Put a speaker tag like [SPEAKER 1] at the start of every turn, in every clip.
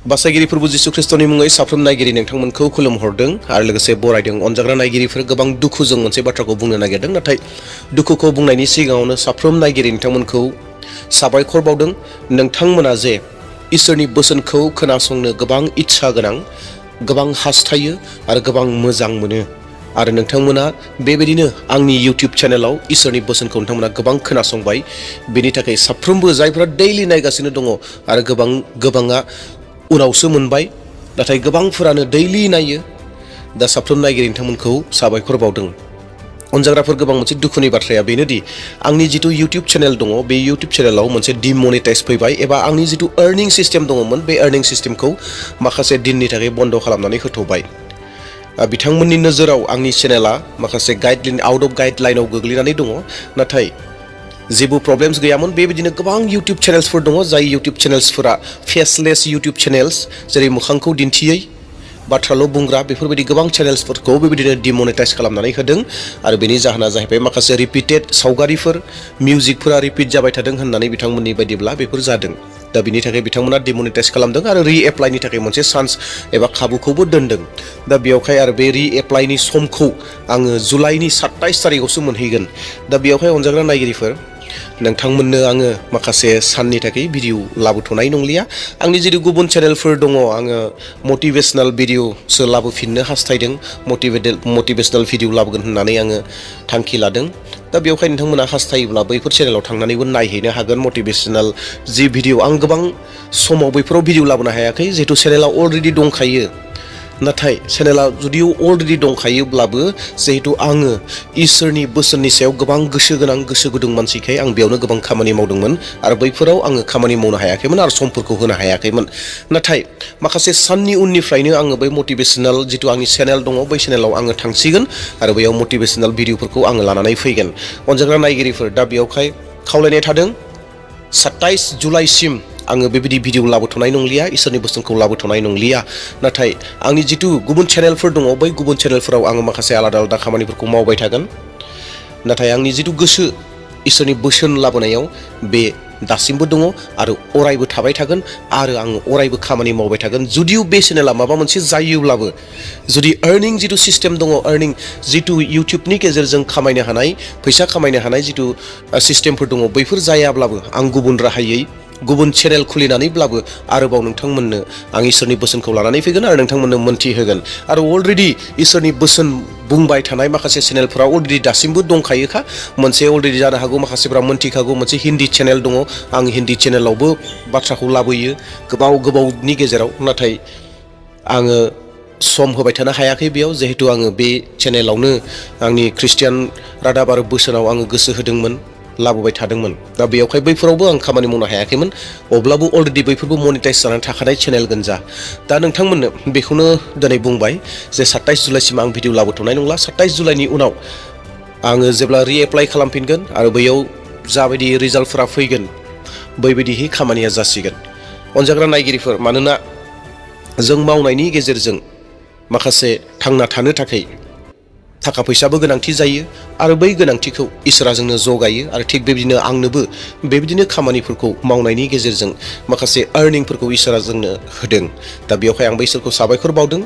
[SPEAKER 1] बासायगिरि प्रभु जिसु ख्रिस्टनि मुङै साफ्रोम नायगिरि नोंथांमोनखौ खुलुमहरदों आरो लोगोसे बरायदों। अनजाग्रा नायगिरिफोर गोबां दुखुजों मोनसे बाथ्राखौ बुंनो नागिरदों, नाथाय दुखुखौ बुंनायनि सिगाङावनो साफ्रोम नायगिरि नोंथांमोनखौ साबायखर बावदों। नोंथांमोना जे इसोरनि बोसोनखौ खोनासंनो गोबां इच्छा गोनां, गोबां हास्थायो आरो गोबां मोजां मोनो आरो नोंथांमोना बेबायदिनो आंनि इउटिउब चेनेलाव इसोरनि बोसोनखौ नोंथांमोना गोबां खोनासंबाय। बेनि थाखाय साफ्रोमबो जायफोरा दैलि नायगासिनो दङ आरो गोबाङा उनावसो मोनबाय, नाथाय गोबांफोरानो दैलि नायो। दा साफ्रोम नायगिरि नोंथांमोनखौ साबायखर बावदों। अनजाग्राफोर गोबां मोनसे दुखुनि बाथ्राया बेनोदि आंनि जिथु इउटिउब चेनेल दङ, बे इउटिउब चेनेलाव मोनसे डिमनिटाइज फैबाय एबा आंनि जिथु आर्निं सिस्टेम दङमोन, बे आर्निं सिस्टेमखौ माखासे दिननि थाखाय बन्द खालामनानै होथ'बाय। बिथांमोननि नोजोराव आंनि चेनेला माखासे गाइडलाइन आउट अफ गाइडलाइनाव गोग्लैनानै दङ, नाथाय जेबो प्रब्लेम्स गैयामोन। बेबायदिनो गोबां इउटिउब चेनेल्सफोर दङ, जाय इउटिउब चेनेल्सफोरा फेसलेस इउटिउब चेनेल्स, जेरै मोखांखौ दिन्थियै बाथ्राल' बुंग्रा, बेफोरबायदि गोबां चेनेल्सफोरखौ बेबायदिनो डिमनिटाइज खालामनानै होदों। आरो बेनि जाहोना जाहैबाय माखासे रिपिटेड सावगारिफोर, मिउजिकफोरा रिपिट जाबाय थादों होननानै बिथांमोननि बायदिब्ला बेफोर जादों। दा बिनि थाखाय बिथांमोना डिमनिटाइज खालामदों आरो रिएप्लाइनि थाखाय मोनसे चान्स एबा खाबुखौबो दोनदों। दा बेयावहाय आरो बे रिएप्लाइनि समखौ आङो जुलाइनि 27 तारिखआवसो मोनहैगोन। दा बेयावहाय अनजाग्रा नायगिरिफोर, नोंथांमोननो आङो माखासे साननि थाखाय भिडिअ लाबोथ'नाय नंलिया। आंनि जिथु गुबुन चेनेलफोर दङ, आङो मटिभेशनेल भिडिअसो लाबोफिननो हास्थायदों, मटिभेशनेल भिडिअ लाबोगोन होननानै आङो थांखि लादों। दा बेवहाय नोंथांमोना हास्थायोब्ला बैफोर चेनेलाव थांनानैबो नायहैनो हागोन। मटिभेशनेल जि भिडिअ, आं गोबां समाव बैफोराव भिडिअ लाबोनो हायाखै, जिहेतु चेनेला अलरेडि दंखायो। नाथाय चेनेला जुदिও अलरेडि दंखायोब्लाबो, जिहेतु आङो इसोरनि बोसोननि सायाव गोबां गोसो गोनां, गोसो गुदुं मानसिखाय आं बेयावनो गोबां खामानि मावदोंमोन आरो बैफोराव आङो खामानि मावनो हायाखैमोन आरो समफोरखौ होनो हायाखैमोन। नाथाय माखासे साननि उननिफ्रायनो आङो बै मटिभेशनेल जिथु आंनि चेनेल दङ, बै चेनेलाव आङो थांसिगोन आरो बैयाव मटिभेशनेल भिडिअफोरखौ आङो लानानै फैगोन। अनजाग्रा नायगिरिफोर, दा बेयावहाय खावलायनाय थादों, 27 जुलाइसिम आङो बेबायदि भिडिअ लाबोथ'नाय नंलिया, इसोरनि बोसोनखौ लाबोथ'नाय नंलिया। नाथाय आंनि जिथु गुबुन चेनेलफोर दङ, बै गुबुन चेनेलफोराव आङो माखासे आलादा आलादा खामानिफोरखौ मावबाय थागोन। नाथाय आंनि जिथु गोसो इसोरनि बोसोन लाबोनायाव, बे दासिमबो दङ आरो अरायबो थाबाय थागोन आरो आङो अरायबो खामानि मावबाय थागोन। जुदिও बे चेनेला माबा मोनसे जायोब्लाबो, जुदि आर्निं जिथु सिस्टेम दङ, आर्निं जिथु इउटिउबनि गेजेरजों खामायनो हानाय, फैसा खामायनो हानाय जिथु सिस्टेमफोर दङ, बैफोर जायाब्लाबो आं गुबुन राहायै गुबुन चेनेल खुलिनानैब्लाबो आरोबाव नोंथांमोननो आं इसोरनि बोसोनखौ लानानै फैगोन आरो नोंथांमोननो मोनथिहोगोन। आरो अलरेडि इसोरनि बोसोन बुंबाय थानाय माखासे चेनेलफोरा अलरेडि दासिमबो दंखायोखा। मोनसे अलरेडि जानो हागौ माखासेफ्रा मोनथिखागौ, मोनसे हिन्दी चेनेल दङ। आं हिन्दी चेनेलावबो बाथ्राखौ लाबोयो गोबावनि गेजेराव, नाथाय आङो सम होबाय थानो हायाखै बेयाव, जिहेतु आङो बे चेनेलावनो आंनि ख्रिस्टियान रादाब आरो बोसोनाव आङो गोसो होदोंमोन, लाबोबाय थादोंमोन। दा बेयावहाय बैफोरावबो आं खामानि मावनो हायाखैमोन, अब्लाबो अलरेडि बैफोरबो मनिटाइज जानानै थाखानाय चेनेल गोनजा। दा नोंथांमोननो बेखौनो दिनै बुंबाय जे 27 जुलाइसिम आं भिडिअ लाबोथ'नाय नंला। 27 जुलाइनि उनाव आङो जेब्ला रिएप्लाइ खालामफिनगोन आरो बैयाव जाबायदि रिजाल्टफोरा फैगोन, बैबायदिहै खामानिया जासिगोन। अनजाग्रा नायगिरिफोर, मानोना जों मावनायनि गेजेरजों माखासे थांना थानो थाखाय थाखा फैसाबो गोनांथि जायो आरो बै गोनांथिखौ इसोरा जोंनो जगायो। आरो थिग बेबायदिनो आंनोबो बेबायदिनो खामानिफोरखौ मावनायनि गेजेरजों माखासे आर्निंफोरखौ इसोरा जोंनो होदों। दा बेवहाय आंबो इसोरखौ साबायखर बावदों।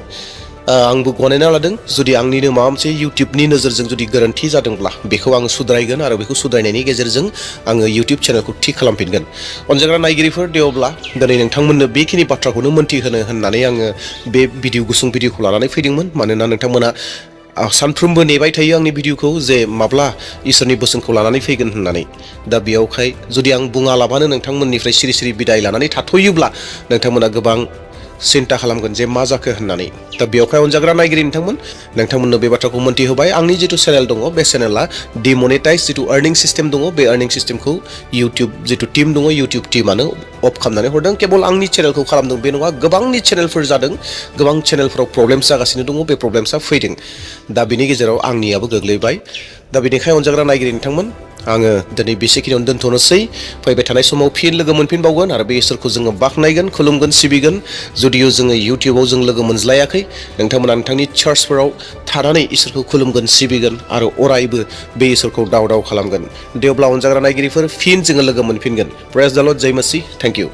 [SPEAKER 1] आंबो गनायना लादों, जुदि आंनिनो माबा मोनसे इउटिउबनि नोजोरजों जुदि गोरोन्थि जादोंब्ला बेखौ आङो सुद्रायगोन आरो बेखौ सुद्रायनायनि गेजेरजों आङो इउटिउब चेनेलखौ थिक खालामफिनगोन। अनजाग्रा नायगिरिफोर, दे अब्ला दिनै नोंथांमोननो बेखिनि बाथ्राखौनो मोनथिहोनो होननानै आङो बे गुसुं भिडिअखौ लानानै फैदोंमोन। मानोना नोंथांमोना सानफ्रोमबो नेबाय थायो आंनि भिडिअखौ, जे माब्ला इसोरनि बोसोनखौ लानानै फैगोन होननानै। दा बेयावहाय जुदि आं बुङालाबानो नोंथांमोननिफ्राय सिरि सिरि बिदाय लानानै थाथ'योब्ला नोंथांमोना गोबां सिन्ता खालामगोन जे मा जाखो होननानै। दा बेयावहाय अनजाग्रा नायगिरि नोंथांमोननो बे बाथ्राखौ मोनथिहोबाय। आंनि जिथु चेनेल दङ, बे चेनेला डिमनिटाइज जिथु आर्निं सिस्टेम दङ, बे आर्निं सिस्टेमखौ इउटिउब जिथु टिम दङ, इउटिउब टिमानो अफ खालामनानै हरदों। केबल आंनि चेनेलखौ खालामदों बे नङा, गोबांनि चेनेलफोर जादों, गोबां चेनेलफोराव प्रब्लेम्स जागासिनो दङ, बे प्रब्लेम्सआ फैदों। दा बिनि गेजेराव आंनियाबो गोग्लैबाय। दा बेनिखायनो अनजाग्रा नायगिरि नोंथांमोन, आङो दिनै बेसेखिनियावनो दोनथ'नोसै। फैबाय थानाय समाव फिन लोगो मोनफिनबावगोन आरो बे इसोरखौ जोङो बाख्नायगोन, खुलुमगोन, सिबिगोन। जुदिও जोङो इउटिउबाव जों लोगो मोनज्लायाखै, नोंथांमोना नोंथांनि चार्चफोराव थानानै इसोरखौ खुलुमगोन, सिबिगोन आरो अरायबो बे इसोरखौ दाव खालामगोन। दे अब्ला अनजाग्रा नायगिरिफोर, फिन जोङो लोगो मोनफिनगोन। प्रेज द लर्ड, जय मसीह, थेंक इउ।